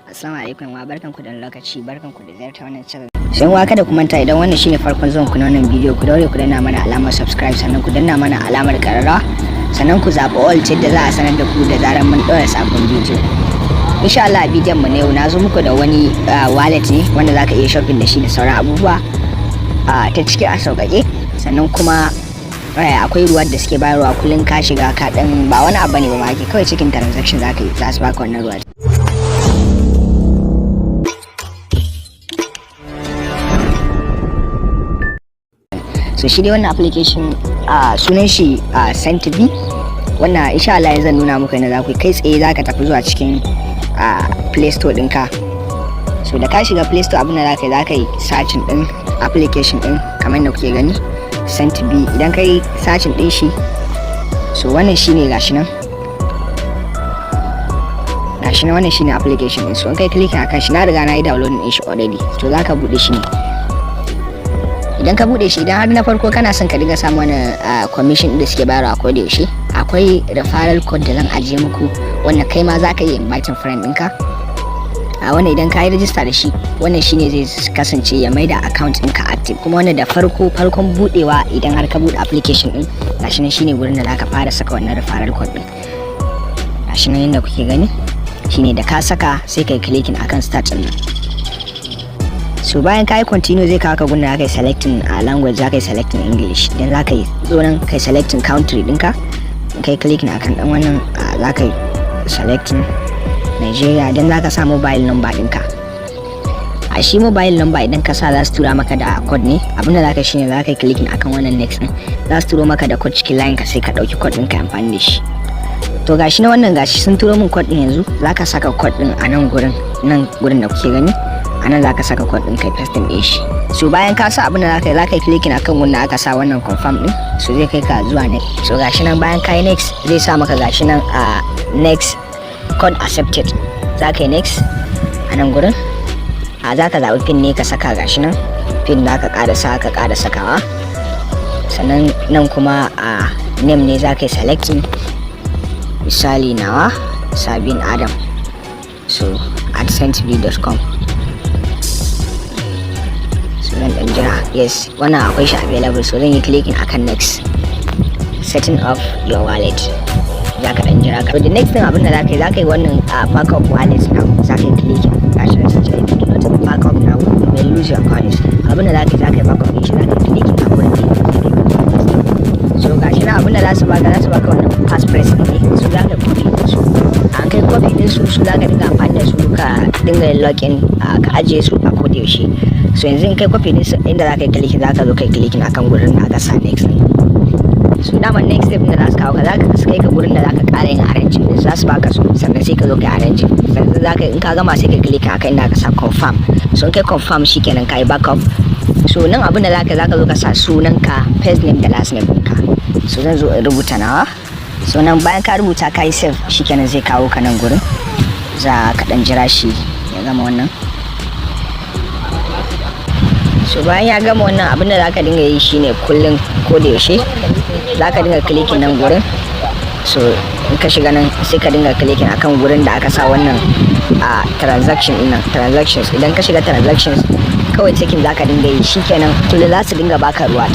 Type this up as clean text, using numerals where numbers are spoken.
Assalamu alaikum wa barkanku da lokaci, barkanku da ziyarta wannan channel. Sai wa kada ku manta, idan wannan shine farkon zuwan ku na wannan bidiyo, ku daure ku danna mana alamar subscribe, sannan ku danna mana alamar kararrawa, sannan ku zaɓi all da za a sanar da ku da zarar mun ɗora sabon bidiyo. Insha Allah, a bidiyon mu na yau na zo muku da wani wallet ne wanda zaka iya shopping da shi da sauran abubuwa ta ciki a sauƙaƙe. Sannan kuma akwai reward da suke bayarwa kullum. Ka shiga ka dan ba wani abu ne ba ma, kawai cikin transaction zaka yi, za su baka wannan reward. So shi dai wannan application a sunan shi a Centbee. Wannan insha Allah zan nuna muku yadda za ku kai tsaye. Za ka tafi zuwa cikin Play Store ɗinka. So da ka shiga Play Store, abin da za ka yi searching ɗin application ɗin kamar yadda kuke gani, Centbee. Idan ka yi searching ɗin shi, so wannan shine, gashi nan, gashi nan, wannan shine application ɗin. So in kai clicking akan shi, na riga na yi downloading ɗin shi already. To za ka buɗe shi ne. Idan ka bude shi, idan har na farko kana son ka dinga samu wani commission da suke bayarwa a koda yaushe, akwai referral code da zan ajiye muku wanda kai ma za ka yi inviting friend ɗinka. A wannan idan ka yi register da shi, wannan shine zai kasance ya maida account ɗinka active. Kuma wannan da farko farkon budewa, idan har ka bude application ɗin, gashi nan shine gurin da zaka fara saka wannan referral code ɗin. Gashi nan yadda kuke gani, shine da ka saka sai kai clicking akan start ɗin nan. So bayan ka yi continue, zai kawo ka gunda za ka yi selecting a language. Za ka yi selecting English. Idan za ka yi zo nan, kai selecting country ɗinka. Kai clicking akan ɗan wannan, za ka yi selecting Nigeria. Idan za ka sa mobile number ɗinka, a shi mobile number idan ka sa, za su tura maka da code ne. Abinda za ka shine za ka yi clicking akan wannan next ɗin, za su turo maka da code cikin line ka, sai ka ɗauki code ɗinka amfani da shi. To gashi na wannan, gashi sun turo min code ɗin. Yanzu za ka saka code ɗin a nan gurin, nan gurin da kuke gani, a nan za ka saka code ɗin, kai pasting ɗin shi. So bayan ka sa, abin da za ka yi, za ka yi clicking akan wannan aka sa wannan confirm ɗin. So zai kai ka zuwa next. So gashi nan, bayan ka yi next, zai sa maka gashi nan a next, code accepted. Za ka yi next a nan gurin. A za ka zaɓi pin ne ka saka. Gashi nan pin za ka ƙara sa, ka ƙara sakawa. Sannan nan kuma a name ne za ka yi selecting. Misali nawa Sabin Adam, so @centbee.com. So zan dan jira. Yes, wannan akwai shi available. So zan yi clicking akan next, setting up your wallet. Za ka dan jira ka. So the next thing, abin da za ka yi, za ka yi wannan a backup wallet now. Za ka yi clicking. Gashi nan sun ce, "If you do not backup now, you may lose your coins." Abin da za ka yi, za ka yi backup din shi. Za ka yi clicking a gurin da. So gashi nan, abin da za su baka wannan passphrase ne. So za ka copy din su. An kai copy din su, su za ka dinga amfani da su, ka dinga login, ka ajiye su a koda yaushe. So yanzu in kai copy din su, inda za ka yi clicking, za ka zo kai clicking akan gurin da aka sa next. So dama next step da za su kawo ka, za ka kai ka gurin da za ka ƙara yin arranging din. Za su baka su, sannan sai ka zo kai arranging. Sannan za ka, in ka gama, sai ka click akan inda aka sa confirm. So in kai confirm, shikenan, ka yi backup. So nan abin da zaka zo ka sa sunanka, first name da last name ɗinka. So zan zo in rubuta nawa. So nan bayan ka rubuta, ka yi save, shikenan, zai kawo ka nan gurin. Za ka dan jira shi ya gama wannan. So bayan ya gama wannan, abin da zaka dinga yi shine kullum, ko da yaushe, zaka dinga clicking nan gurin. So in ka shiga nan, sai ka dinga clicking akan gurin da aka sa wannan a transaction din nan, transactions. Idan ka shiga transactions, kawai cikin zaka dinga yi, shikenan, kullum za su dinga baka reward.